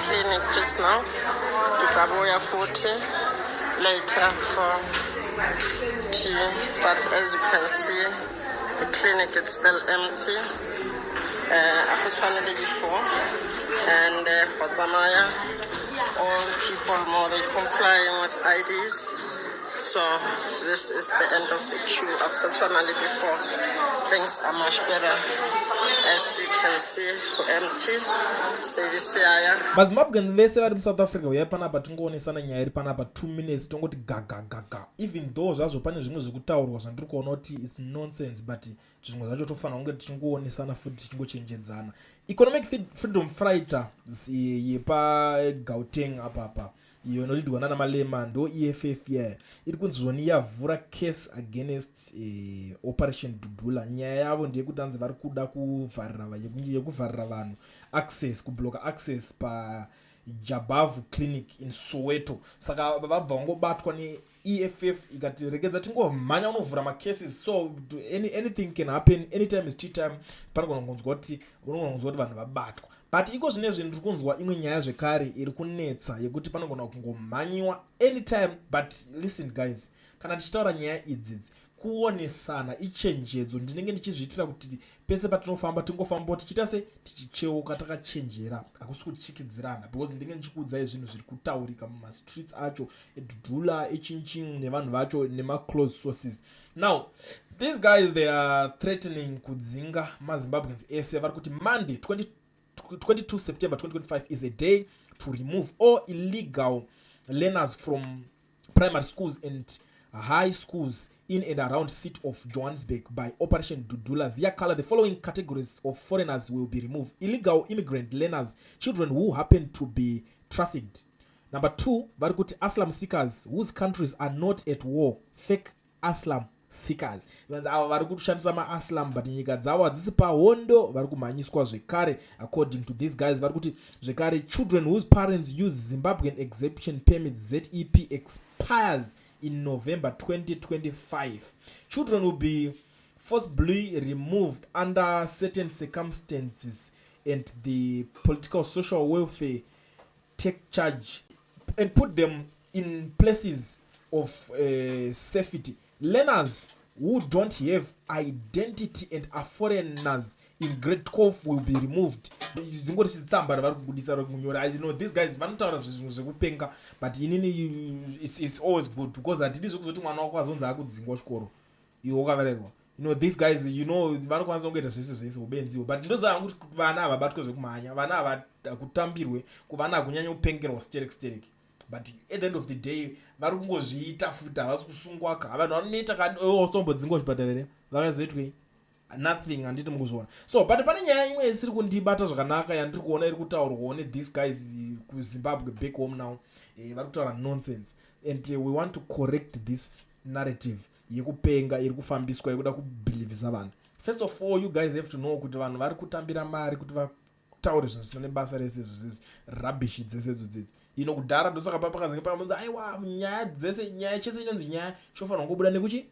Clinic just now. Ke tla boya futhi later for tea, but as you can see, the clinic is still empty. A go tshwane le before, and go tsamaya all people more, they complying with IDs. So this is the end of the queue. A go sa tshwana le before. Things are much better. As you can see, go empty. Service yaya. MaZimbabweans vese vari muSouth Africa, uyai panapa tingoonesana nyaya iri panapa. 2 minutes, tongoti gagagaga. Even though zvazvo pane zvimwe zvekutaurwa zvandiri kuona kuti it's nonsense, but zvimwe zvacho tofanira kunge tichingoonesana futi, tichingochenjedzana. Economic Freedom Fighter yepaGauteng apapa, iyo inoleadwa nana Malema, ndo EFF yeah iri kunzi zvoni yavhura case against Operation Dudula. Nyaya yavo ndeyekuti hanzi vari kuda kuvharira yekuvharira vanhu access, kublocka access paJabavu Clinic in Soweto. Saka vabva vangobatwa neEFF ikati regedza tingomhanya unovhura macases. So anything can happen, anytime is tea time. Panogona kunzwa kuti, unogona kunzwa kuti vanhu vabatwa. But iko zvinezvi ndiri kunzwa imwe nyaya zvekare iri kunetsa yekuti panogona kungomhanyiwa anytime. But listen guys, kana tichitaura nyaya idzidzi, kuonesana, ichenjedzo. Ndinenge ndichizviitira kuti pese patinofamba tingofambawo tichiita se tichicheuka takachenjera. Hakusi kuchikidzirana, because ndinenge ndichikuudzai zvinhu zviri kutaurika mumastreets acho eDudula, echinchin, nevanhu vacho, nemaclose sources. Now these guys, they are threatening kudzinga maZimbabweans ese. Vari kuti Monday 20, 22 September 2025 is a day to remove all illegal learners from primary schools and high schools in and around city of Johannesburg by Operation Dudula Ziyakhala. The following categories of foreigners will be removed: illegal immigrant learners, children who happen to be trafficked. Number two, vari kuti asylum seekers whose countries are not at war, fake asylum seekers. Ava vari kushandisa maasylum, but nyika dzavo hadzisi pahondo, vari kumhanyiswa zvekare. According to these guys, vari kuti zvekare children whose parents use Zimbabwean Exemption Permits, ZEP, expires in November 2025. Children will be forcibly removed under certain circumstances, and the political social welfare take charge and put them in places of safety. Learners who don't have identity and are foreigners in grade 12 will be removed. Zingori chitsamba ravari kubudisa rekunyora. You know these guys vanotaura zvinhu zvekupenga, but inini it's always good because hatidi zvekuzoti mwana wako azonzi akudzingwa chikoro iwe wakavererwa. You know these guys, vanokwanisa kungoita zvese zvese, ubenziwo. But ndoziva hangu kuti vana havabatwe zvekumhanya, vana hakutambirwe kuvana, hakunyanya kupengerwa sterek sterek. But at the end of the day vari kungozviita futi, havasi kusungwaka. Vanhu vanoita osombodzingwa chipatara here? Vakazoitwei? Nothing, handiti mukuzviona? So but pane nyaya imwe isiri kundibata zvakanaka yandiri kuona iri kutaurwawo nethese guys kuZimbabwe, back home now. Vari kutaura nonsense, and we want to correct this narrative yekupenga iri kufambiswa yekuda kubelievisa vanhu. First of all, you guys have to know kuti vanhu vari kutambira mari kuti vataure zvinhu zvisina nebasa rese izvozvizvi, rubbish dzese idzodzidzi ino. Kudhara ndosaka papakazenge pamunzi aiwa, nyaya dzese, nyaya chese inonzi nyaya chofanira kungobuda nekuchi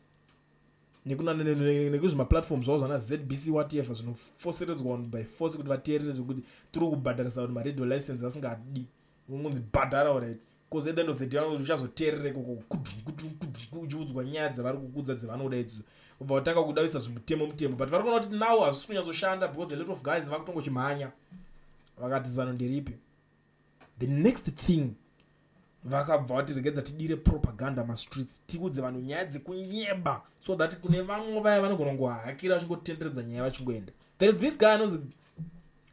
nekuzvimaplatform zvavo zvana ZBC, whatever, zvinofoseredzwa vanhu by force kuti vateerere, zvekuti tiri kubhadharisa vanhu maradio license asingadi ungonzi bhadhara. Alright, because at the end of the day uchazoteerera ikoko uchiudzwa nyaya dzavari kukudza dzavanoda idzodzo, ubva watanga kudavisa zvimutemo mutemo. But vari kuona kuti now hazvisi kunyatsoshanda because a lot of guys vakutongochimhanya. Vakati zano nderipi? The next thing, vakabva vati regedza tidire propaganda mastreets, tiudze vanhu nyaya dzekunyeba, so that kune vamwe vaya vanogona kungohakira vachingotenderedza nyaya vachingoenda. There is this guy anonzi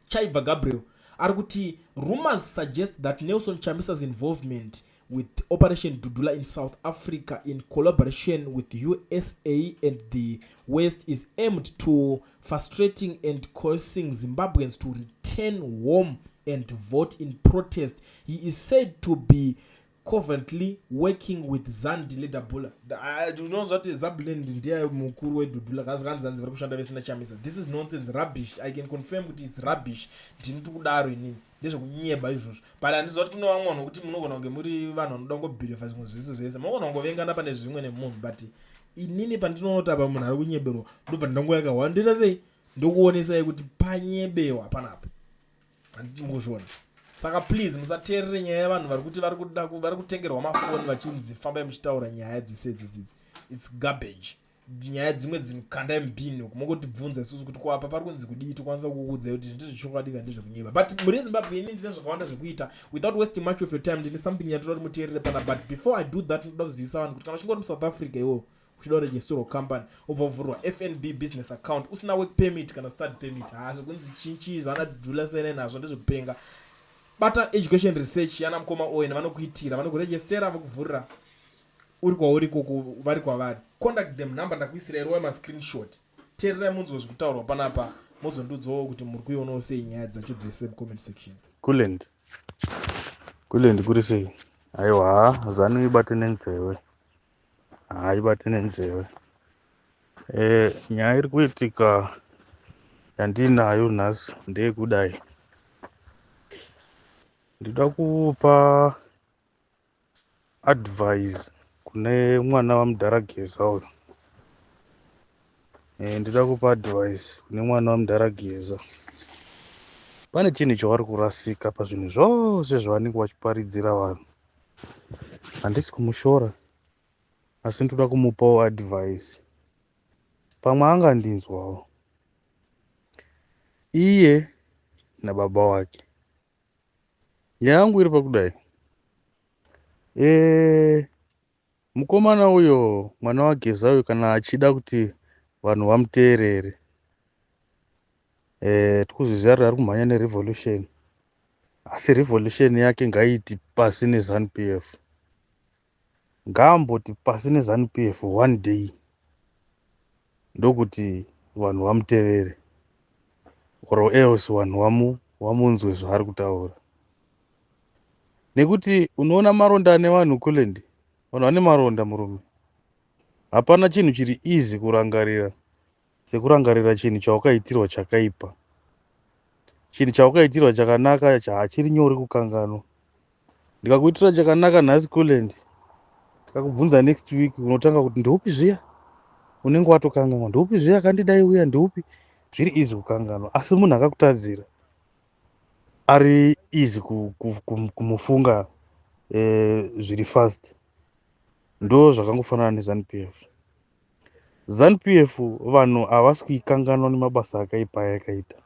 Chaibva Gabriel, ari kuti rumors suggest that Nelson Chamisa's involvement with Operation Dudula in South Africa in collaboration with USA and the West is aimed to frustrating and coercing Zimbabweans to return home and vote in protest. He is said to be covertly working with Zandile Dabula. Unonzwa kuti Zabland ndiye mukuru weDudula. Kanzi vari kushanda vese naChamisa. This is nonsense, rubbish. I can confirm kuti it's rubbish. Ndini tiri kudaro inini, ndezvekunyeba izvozvo. But handiziva kuti kune vamwe vanhu kuti munogona kunge muri vanhu vanoda kungobeliever zvimwe zvese zvese, munogona kungovengana pane zvimwe nemunhu. But inini pandinoona kuti apa munhu ari kunyeberwa, ndobva ndangoyaka ndoita sei, ndokuonesai kuti panyebewa panapa, handiti mukuzviona? Saka please musateerere nyaya yevanhu vari kuti vari kuda vari kutengerwa mafoni vachinzi fambai muchitaura nyaya dzese idzodzidzi. It's garbage. Nyaya dzimwe dzinokandai mubhini uku, mongotibvunza isusu kuti ko apa pari kunzi kudii, tokwanisa kukuudzai kuti ndezvechokwadi kana ndezvekunyeba. But mhuri yeZimbabwe, ini ndine zvakawanda zvekuita. Without wasting much of your time, ndine something yatoda kuti muteerere pana. But before I do that, ndoda kuzivisa vanhu kuti kana uchinge uri muSouth Africa iwewo uchida kuregisterwa company, ubva kuvhurwa FNB business account usina work permit kana study permit, ha, zvekunzi chinchi zvanadhula sene nazvo ndezvekupenga. Bata Education Research yana mukoma Owen, vanokuitira, vanokurejestera, vokuvhurira uri kwauri ikoko, vari kwavari. Contact them, number ndakuisira irowa mascreenshot. Teererai munzwe zvekutaurwa panapa, mozondiudzawo kuti muri kuionawo sei nyaya dzacho dzese mucomment section. Kuland, Kuland, kuri sei? Aiwa, ZANU ibate nenzeve, haibate nenzeve. Nyaya iri kuitika yandinayo nhasi ndeyekudai. Ndinoda kupa advice kune mwana wamudhara Geza uyu. Ndoda kupa advice kune mwana wamudhara Geza. Pane chinhu chavari kurasika pazvinhu zvose zvavanenge vachiparidzira vanhu. Handisi kumushora, asi ndoda kumupawo advice, pamwe angandinzwawo iye nababa wake. Nyaya yangu iri pakudai. Mukomana uyo, mwana waGeza uyo, kana achida kuti vanhu vamuteerere, tikuzviziva kuti ari kumhanya nerevolution, asi revolution yake ngaiiti pasi neZANU PF. Ngaamboti pasi neZANU PF one day, ndokuti vanhu vamutevere, or else vanhu vamunzwe zvaari kutaura. Nekuti unoona maronda ane vanhu, Kulendi, vanhu vane maronda, murume. Hapana chinhu chiri easy kurangarira sekurangarira chinhu chawakaitirwa chakaipa. Chinhu chawakaitirwa chakanaka hachiri nyore kukanganwa. Ndikakuitira chakanaka nhasi, Kulendi, ndikakubvunza next week, unotanga kuti, "Ndeupi zviya?" Unenge watokanganwa, "Ndeupi zviya akandidai uya? Ndeupi?" Zviri easy kukanganwa, asi munhu akakutadzira ari easy kumufunga zviri fast. Ndo zvakangofanana neZANU PF. ZANU PF vanhu havasi kuikanganwa nemabasa akaipa ayakaita.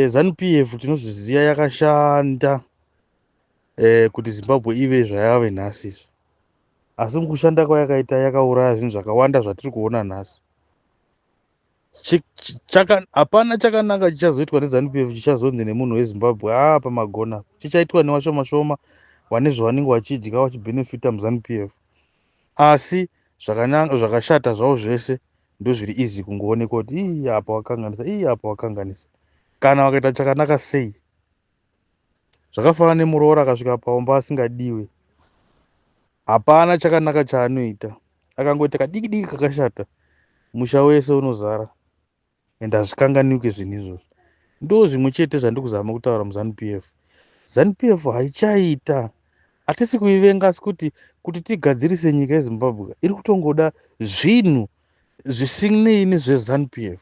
ZANU PF tinozviziva yakashanda kuti Zimbabwe ive zvayave nhasi izvi, asi mukushanda kwayakaita yakauraya zvinhu zvakawanda zvatiri kuona nhasi. Hapana chakanaka chichazoitwa neZANU PF chichazonzi nemunhu weZimbabwe, "Aa, pamagona." Chichaitwa nevashoma shoma vane zvavanenge vachidya, vachibhenefita muZANU PF, asi zvakashata zvavo zvese ndozviri easy kungoonekwa kuti, "Ii, apa wakanganisa, ii, apa wakanganisa." Kana vakaita chakanaka sei, zvakafanana nemuroora akasvika paumba asingadiwe. Hapana chakanaka chaanoita, akangoita kadiki diki kakashata, musha wese unozara, ende hazvikanganike zvinhu izvozvo. Ndo zvimwe chete zvandiri kuzama kutaura muZANU PF. ZANU PF haichaita, hatisi kuivenga, asi kuti tigadzirise nyika yeZimbabwe iri kutongoda zvinhu zvisinei nezveZANU PF.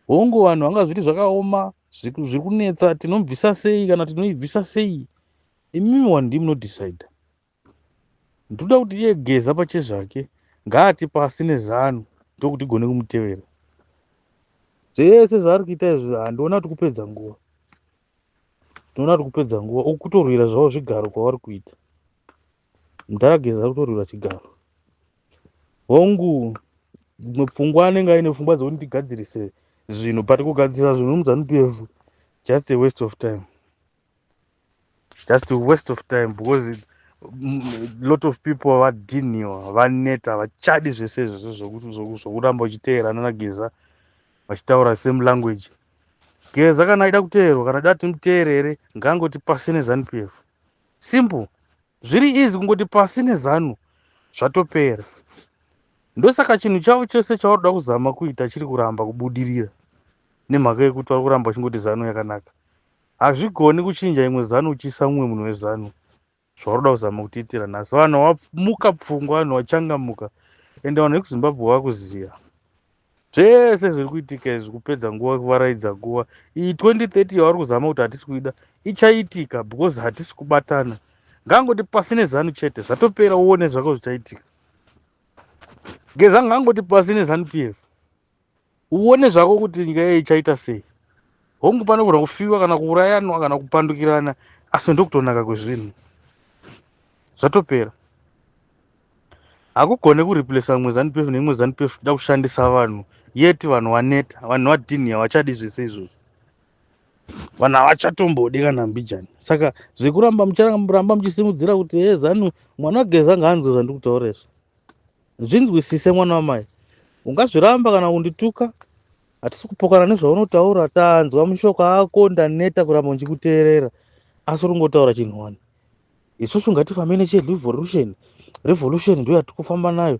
Hongu, vanhu vangazviti zvakaoma, zviri kunetsa, tinobvisa sei kana tinoibvisa sei? Imimi vanhu ndii munodhisaidha. Ndoda kuti iye Geza pachezvake ngaati pasi neZANU, ndokuti igone kumutevera. Zvese zvaari kuita izvi, handiona kuti kupedza nguva. Ndinoona kuti kupedza nguva uku, kutorwira zvavo zvigaro kwavari kuita. Mudhara Geza ari kutorwira chigaro. Hongu, imwe pfungwa anenge aine pfungwa dzekuti tigadzirise zvinhu, but kugadzirisa zvinhu muZANU PF, just a waste of time, just a waste of time, because lot of people vadhiniwa, vaneta, vachadi zvese izvozvo zvokuramba uchiteerana naGeza vachitaura same language. Geza kana aida kuteerwa, kana da timuteerere, ngaangoti pasi neZANU PF. Simple, zviri easy kungoti pasi neZANU, zvatopera. Ndosaka chinhu chavo chose chavari kuda kuzama kuita chiri kuramba kubudirira, nemhaka yekuti vari kuramba vachingoti ZANU yakanaka. Hazvigoni kuchinja imwe ZANU uchiisa mumwe munhu weZANU. Zvauri kuda kuzama kutiitira nhasi, vanhu vamuka pfungwa, vanhu vachangamuka, ende vanhu vekuZimbabwe vakuziva. Zvese zviri kuitika izvi kupedza nguva, kuvaraidza nguva. Iyi 2030 yavari kuzama kuti hatisi kuida ichaitika because hatisi kubatana. Ngangoti pasi neZanu chete, zvatopera. Uone zvako zvichaitika. Geza ngangoti pasi neZanu PF, uone zvako kuti nyika iye ichaita sei. Hongu, panogona kufiwa kana kuurayanwa kana kupandukirana, asi ndokutonaka kwezvinhu. Zvatopera. Hakugone kureplacer imwe ZANU PF neimwe ZANU PF kuda kushandisa vanhu, yeti vanhu vaneta, vanhu vadhinhi, havachadi zvese izvozvo. Vanhu havachatombodi kana mbijani. Saka zvekuramba mucharamba muchisimudzira kuti e ZANU, mwana waGeza ngaanzwe zvandiri kutaura izvi, zvinzwisise. Mwana wamai, ungazviramba kana kundituka, hatisi kupokana nezvaunotaura. Tanzwa mushoko ako, ndaneta kuramba ndichikuteerera, asi uri kungotaura chinhu wani. Isusu ngatifambe necherevolution. Revolution ndo yatiri kufamba nayo.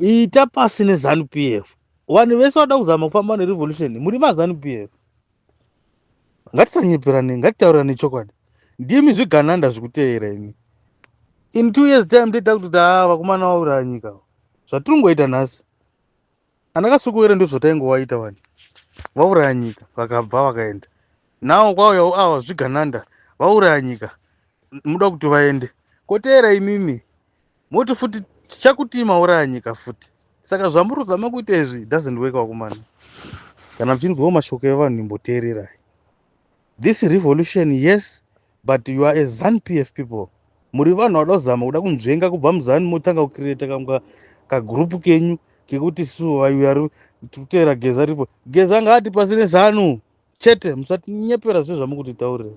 Ita pasi neZANU PF. Vanhu vese vada kuzama kufamba nerevolution muri maZANU PF. Ngatisanyeperane, ngatitaurirane chokwadi. Ndimi zvigananda zvikuteera imi. In 2 years time toita kuti taa vakomana vauraya nyika. Zvatiri kungoita nhasi, anakasukuwere ndo zvataingovaita. Vanhu vauraya nyika, vakabva vakaenda. Nawo kwauyawo ava zvigananda, vauraya nyika, muda kuti vaende koteera imimi, moti futi tichakutii mauraya nyika futi. Saka zvamuri kuzama kuita izvi doesn't work, vakomana. Kana muchinzwawo mashoko evanhu, imboteererai. This revolution, yes, but you are a ZANU PF people. Muri vanhu vada kuzama kuda kunzvenga kubva muZANU, motanga kucreata kamwe kagroup kenyu kekuti su vayari tikuteera Geza ripo. Geza ngaati pasi neZANU chete. Musatinyepera zve zvamukutitaurira,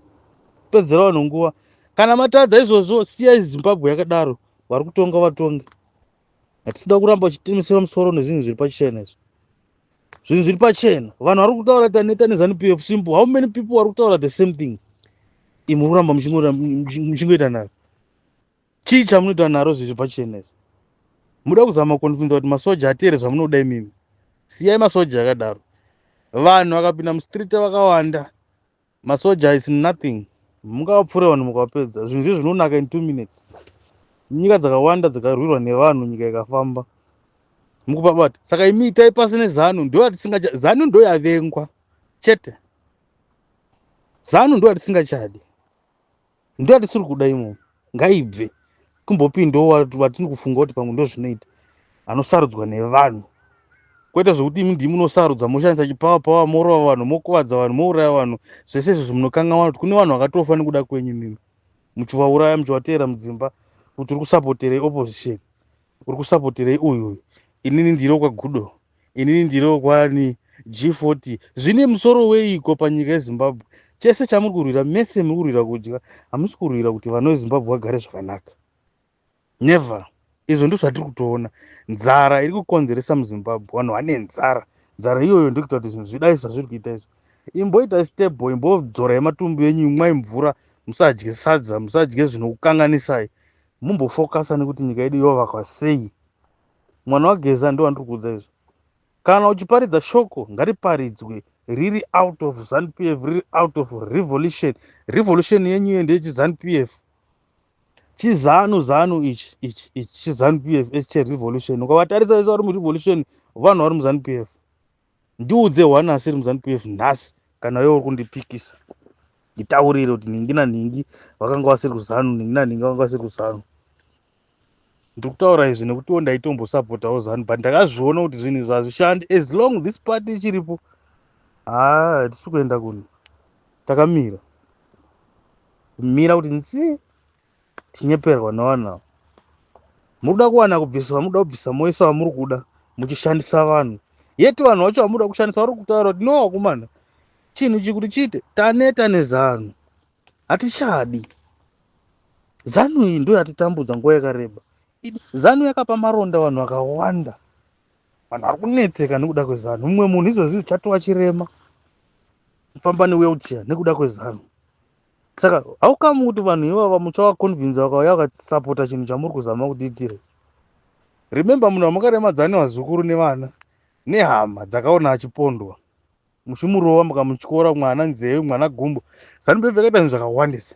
pedzera vanhu nguva. Kana matadza izvozvo, siyai Zimbabwe yakadaro. Vari kutonga vatonge. Hatitoda kuramba uchitimisira musoro nezvinhu zviri pachena. Izvi zvinhu zviri pachena. Vanhu vari kutaura taneta neZANU PF, simple. How many people vari kutaura the same thing? Imi muri kuramba muchingoita naro. Chii chamunoita naro zviri pachena izvi? Muda kuzama kuconvincer kuti masoja ateere zvamunoda imimi. Siyai masoja akadaro. Vanhu vakapinda mustreet vakawanda, masoja is nothing. Mungavapfuure vanhu mukavapedza. Zvinhu zve zvinonaka in 2 minutes. Nyika dzakawanda dzakarwirwa nevanhu, nyika ikafamba mukupabata. Saka imi itai pasi neZANU. Ndo yatisingacha. ZANU ndo yavengwa chete. ZANU ndo yatisingachadi, ndo yatisiri kuda imomo. Ngaibve, kumbopindawo vatiri kufunga kuti pamwe ndo zvinoita, anosarudzwa nevanhu, kwete zvekuti imi ndimi munosarudza, moshandisa chipower power, morova vanhu, mokuvadza vanhu, mouraya vanhu. Zvese izvo munokanganwa kuti kune vanhu vakatofa nekuda kwenyu mimi, muchivauraya, muchivateera mudzimba kuti uri kusapoterei opposition, uri kusapoterei uyu uyu. Inini ndiro kwaGudo, inini ndiro kwani G40. Zvine musoro weiko panyika yeZimbabwe? Chese chamuri kurwira mese, muri kurwira kudya. Hamusi kurwira kuti vana veZimbabwe vagare zvakanaka, never. Izvo ndo zvatiri kutoona. Nzara iri kukonzeresa muZimbabwe. Vanhu vane nzara. Nzara iyoyo ndikuita kuti zvinhu zvidai zvazviri kuita izvo. Imboitai stable, imbodzorai matumbu enyu, imwai mvura, musadye sadza, musadye zvinokukanganisai. Mumbofokasa nekuti nyika yedu yovakwa sei. Mwana waGeza, ndo wandiri kuudza izvo. Kana uchiparidza shoko, ngariparidzwe riri out of ZANU PF, riri out of revolution. Revolution yenyu iyo ndeyechiZANU PF, chiZANU ZANU ichi ichi ichi chiZANU PF echi cherevolution. Ukavatarisa vese vari murevolution, vanhu vari muZANU PF. Ndiudze one asiri muZANU PF nhasi. Kana iwe uri kundipikisa, nditaurire kuti nhingi nanhingi vakanga vasiri kuZANU, nhingi nanhingi vakanga vasiri kuZANU. Ndiri kutaura izvi nekutiwo ndaitombosupportawo ZANU, but ndakazviona kuti zvinhu izvi hazvishandi. As long this party ichiripo, haa, hatisi kuenda kuno. Takamira kumira kuti nzi tinyeperwa nevanhu ava. Muri kuda kuwana kubviswa, muda kubvisa, moisa vamuri kuda, muchishandisa vanhu. Yeti vanhu vacho vamuda kushandisa vari kutaura kuti no, vakomana, chinhu chikuti chiite. Taneta neZANU, hatichadi ZANU. Iyi ndo yatitambudza nguva yakareba. ZANU yakapa maronda vanhu vakawanda. Vanhu vari kunetseka nekuda kweZANU. Mumwe munhu izvozvi chatova chirema, kufamba newheelchair nekuda kweZANU. Saka haukamu kuti vanhu ivava muchavaconvincer vakauya vakasapota chinhu chamuri kuzama kutiitira. Remember, munhu wamukaremadzana nevazukuru nevana nehama dzakaona achipondwa, muchimurova, mukamutyora mwana nzeve, mwana gumbo. ZANU PF yakaita zvinhu zvakawandisa,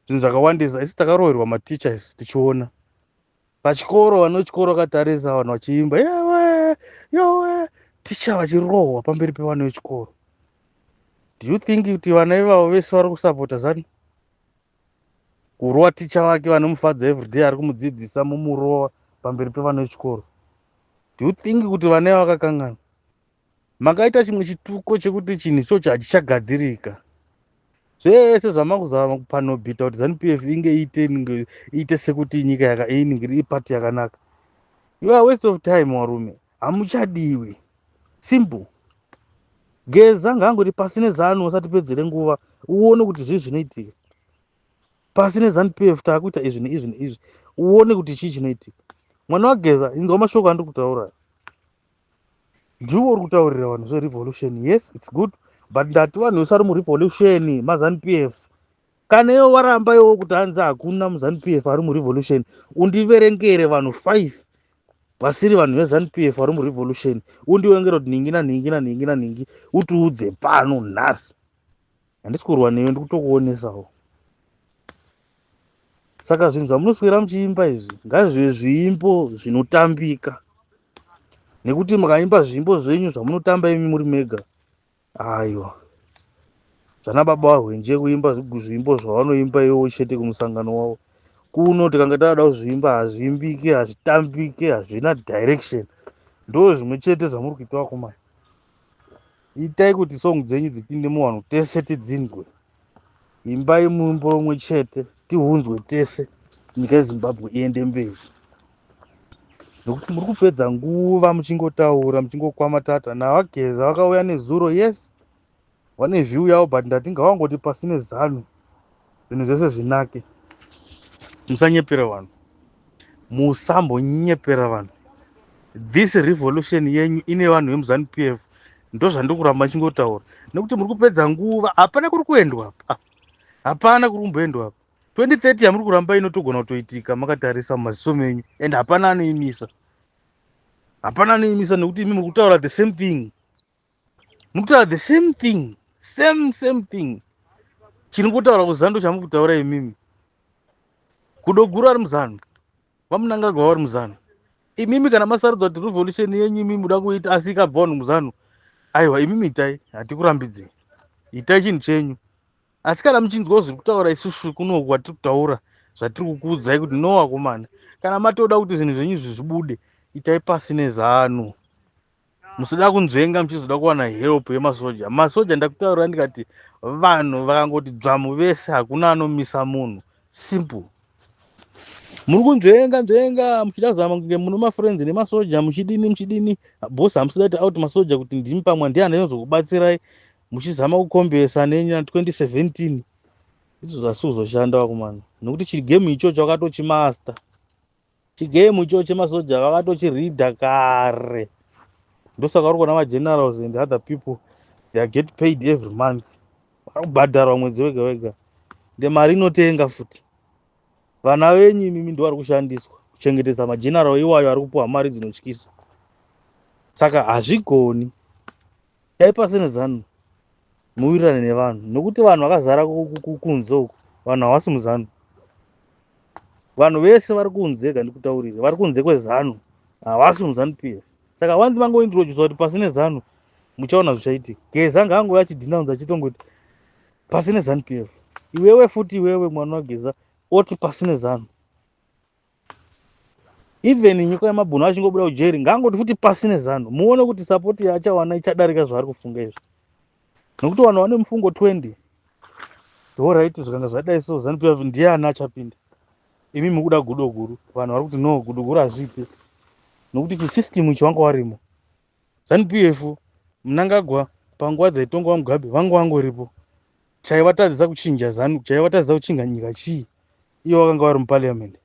zvinhu zvakawandisa. Isi takaroverwa maticha isi tichiona pachikoro, vanochikoro vakatarisa, vanhu vachiimba yewe. Yowe, ticha vachirohwa pamberi pevana vechikoro. Do you think kuti vana ivavo vese vari kusapota ZANU? Kurova ticha vake vanomufadza everyday, ari kumudzidzisa, mumurova pamberi pevana vechikoro. Do you think kuti vana iva vakakangana? Makaita chimwe chituko chekuti chinhu ichocho hachichagadzirika. Zvese zvamakuzama kupanobhita kuti ZANU PF inge iite sekuti nyika inenge ipati yakanaka, you are waste of time. Varume, hamuchadiwi, simple. Geza ngaangoti pasi neZANU, usatipedzere nguva. Uone kuti zvii zvinoitika. Pasi neZANU PF, taakuita izvi neizvi neizvi. Uone kuti chii chinoitika. Mwana waGeza, inzwa mashoko andiri kutaura. Ndiwo uri kutaurira vanhu zverevolution. Yes, it's good, but ndati vanhu vese vari murevolution maZANU PF. Kana iwo waramba iwo kuti hanzi hakuna muZANU PF ari murevolution, undiverengere vanhu 5 vasiri vanhu veZANU PF vari murevolution. Undiwengere kuti nhingi nanhingi nanhingi nanhingi, utiudze pano nhasi. Handisi kurwa newe, ndikutokuonesawo. Saka zvinhu zvamunoswera muchiimba izvi ngazvive zviimbo zvinotambika, nekuti mukaimba zvimbo zvenyu zvamunotamba imi muri mega, aiwa, zvana baba vahwenje kuimba zvimbo zvavanoimba ivo chete kumusangano wavo. Kuno tikanga tavada kuzviimba, hazviimbike, hazvitambike, hazvina direction. Ndo zvimwe chete zvamuri kuita, vakomana. Itai kuti song dzenyu dzipinde muvanhu tese tidzinzwe. Imbai muimbo umwe chete, tihunzwe tese, nyika yeZimbabwe iende mberi, nekuti muri kupedza nguva muchingotaura, muchingokwamatata navaGeza. Vakauya nezuro, yes, vane view yavo, but ndati ngavangoti pasine ZANU, zvinhu zvese zvinake. Musanyepera vanhu, musambonyepera vanhu. This revolution yenyu ine vanhu vemuZANU PF, ndo zvandiri kuramba nchingotaura, nekuti muri kupedza nguva. Hapana kuri kuendwa apa, hapana kuri kumboendwa apa. 2030 yamuri kuramba inotogona kutoitika makatarisa mumaziso menyu, and hapana anoimisa, hapana anoimisa, nekuti imi muri kutaura the same thing, muri kutaura the same thing, same same thing. Chiri kutaura kuZANU chamuri kutaura imimi. Kudoguru ari muZANU, vaMnangagwa vari muZANU. Imimi kana masarudza kuti revolution yenyu imi muda kuita, asi ikabva vanhu muZANU, aiwa, imimi itai, hatikurambidzei, itai chinhu chenyu. Asi kana muchinzwawo zviri kutaura isusu kunoku, kwatiri kutaura zvatiri kukuudzai kuti no, vakomana, kana matoda kuti zvinhu zvenyu izvi zvibude, itai pasi neZANU. Musada kunzvenga muchizoda kuwana help yemasoja. Masoja, ndakutaurira ndikati vanhu vakangoti dzvamu vese, hakuna anomisa munhu, simple. Muri kunzvenga nzvenga muchida kuzama kunge muno mafriends nemasoja, muchidini muchidini, boss. Hamusida kuti out masoja kuti ndimi pamwe ndiani anozokubatsirai, muchizama kukombesa nenya 2017. Izvo zvasi kuzoshanda, vakomana, nekuti chigame ichocho vakatochimaster. Chigame ichocho chemasoja vakatochiridha kare. Ndosaka uri kuona magenerals and other people, they are get paid every month. Vari kubhadharwa mwedzi wega wega, nde mari inotenga futi. Vana venyu imimi ndo vari kushandiswa kuchengetedza mageneral iwayo ari kupiwa mari dzinotyisa. Saka hazvigoni. Dai pasine ZANU, muwirirane nevanhu, nekuti vanhu vakazara kunze uku. Vanhu havasi muZANU, vanhu vese vari kunze. Gandikutaurire, vari kunze kweZANU havasi muZANU PF. Saka wanzi mangointrodusa kuti pasine ZANU, muchaona zvichaitika. Geza ngaangove achidhinaunza, achitongoti pasine ZANU PF. Iwewe futi, iwewe mwana waGeza, oti pasine ZANU. Even nyika yemabhunu achingobuda kujeri, ngaangoti futi pasine ZANU. Muone kuti support yaachawana ichadarika zvaari kufunga izvi, nekuti vanhu vane mufungo 20. Alright, zvikanga zvadai so, ZANU PF ndiani achapinda? Imi mukuda gudo guru, vanhu vari kuti no, gudo guru hazviite, nokuti chisystem ichi vanga varimo. ZANU PF, Mnangagwa, panguva dzaitongwa Mugabe vanga vangoripo. Chaivatadzisa kuchinja ZANU, chaivatadzisa kuchinja nyika chii, ivo vakanga vari muparliament?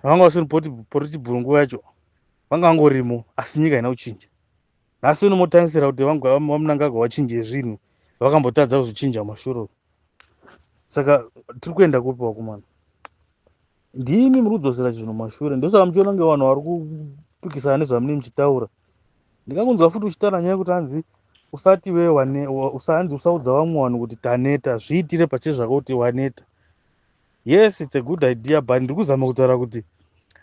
Vanga vasiri politburo nguva yacho, vanga vangorimo, asi nyika haina kuchinja. Nhasi unomotarisira kuti vaMnangagwa vachinje zvinhu, vakambotadza kuzvichinja mashure. Saka tiri kuenda kupi, vakomana? Ndimi muri kudzosera zvinhu mashure. Ndosaka muchiona kunge vanhu vari kupikisana nezvamunenge muchitaura. Ndingangonzwa futi uchitaura nyaya yekuti hanzi usati we usanzi usaudza vamwe vanhu kuti taneta. Zviitire pachezvako kuti waneta. Yes, it's a good idea, but ndiri kuzama kutaura kuti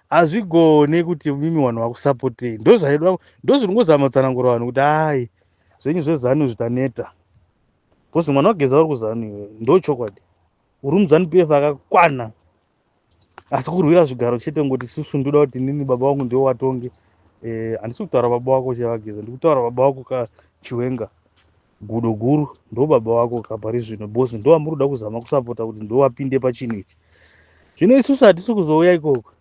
Hazvigone kuti mimi vanhu vakusapotei. Ndozvaida, ndozviri ngozama kutsanangura vanhu kuti hai, zvenyu zveZanu zvitaneta, because mwana wageza uri kuZanu iwe, ndo chokwadi. Uri muZanu PF akakwana, asi kurwira zvigaro chete. Ngoti isusu ndoda kuti inini baba vangu ndiwo watonge. Handisi kutaura baba wako chavageza, ndikutaura baba wako kaChiwenga, gudo guru, ndo baba wako kapari zvino, because ndo vamuri kuda kuzama kusapota kuti ndo vapinde pachinhu ichi. Zvino isusu hatisi kuzouya ikoko.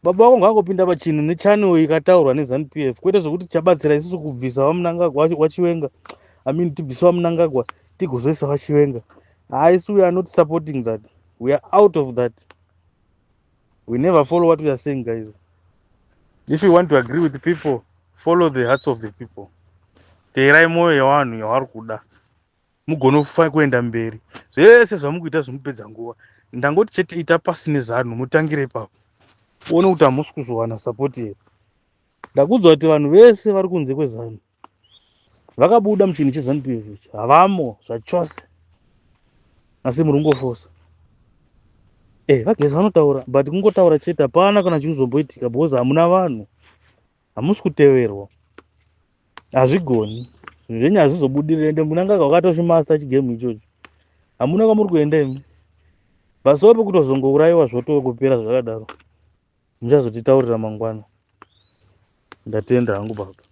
Baba vako ngavangopinda pachinhu nechannel ikataurwa neZanu PF, kwete zvokuti tichabatsira isusu kubvisa vaMunangagwa, waChiwenga, I mean, tibvisa vaMunangagwa tigozoisa vaChiwenga. Haisi, we are not supporting that. We are out of that. We never follow what we are saying, guys. If you want to agree with the people, follow the hearts of the people. Teerai mwoyo yevanhu yavari kuda, mugone kuenda mberi. Zvese zvamukuita zvimupedza nguva. Ndangoti chete ita pasi neZanu, mutangire ipapo, uone kuti hamusi kuzowana support here. Ndakudzwa kuti vanhu vese vari kunze kweZanu vakabuda muchinhu cheZanu PF ichi, havamo zvachose, asi muri kungofosa. VaGeza vanotaura, but kungotaura chete, hapana kana chikuzomboitika, because hamuna vanhu, hamusi kuteverwa. Hazvigoni zvinhu zvenyu, hazvizobudirira. Ende Munangagwa wakatozvimaster chigame ichocho. Hamuna kwamuri kuenda imi, pasope kutozongourayiwa, zvotokupera zvakadaro. Muchazotitaurira mangwana. Ndatenda hangu, baba.